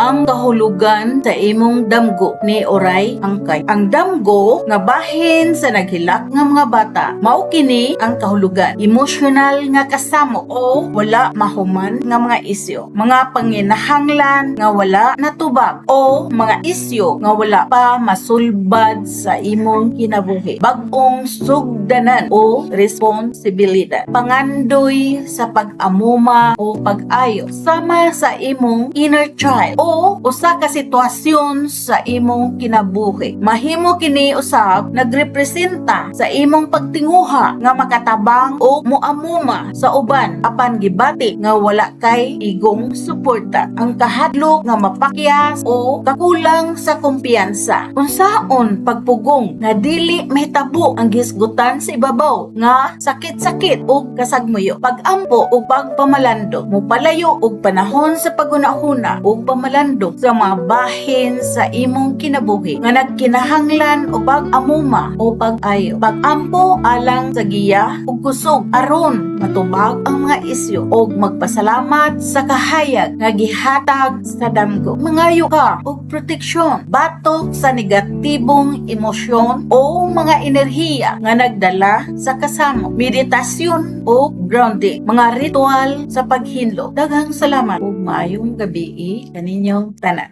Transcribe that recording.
Ang kahulugan sa imong damgo ni Oray Angkay. Ang damgo nga bahin sa naghilak nga mga bata, mao kini ang kahulugan: emosyonal nga kasamo o wala mahuman nga mga isyu, mga panginahanglan nga wala natubag o mga isyu nga wala pa masulbad sa imong kinabuhi, bag-ong sugdanan o responsibilidad, pangandoy sa pag-amuma o pag-ayo sama sa imong inner child o usa ka sitwasyon sa imong kinabuhi. Mahimo kini usab nagrepresenta sa imong pagtinguha nga makatabang o moamuma sa uban apan gibati nga wala kay igong suporta. Ang kahadlok nga mapakyas o kakulang sa kumpiyansa. Unsaon pagpugong nga dili mahitabo ang gihisgutan sa ibabaw nga sakit-sakit ug kasagmuyo. Pag-ampo ug pagpamalandong, mopalayo og panahon sa paghuna-huna ug pamalandong sa mga bahin sa imong kinabuhi nga nagkinahanglan og pag-amuma o pag-ayo. Pag-ampo alang sa giya ug kusog aron matubag ang mga isyu ug magpasalamat sa kahayag nga gihatag sa damgo. Mangayo ka og proteksyon batok sa negatibong emosyon o mga enerhiya nga nagdala sa kasamo. Meditasyon o grounding, mga ritual sa paghinlo. Daghang salamat ug maayong gabii kaninyong tanan.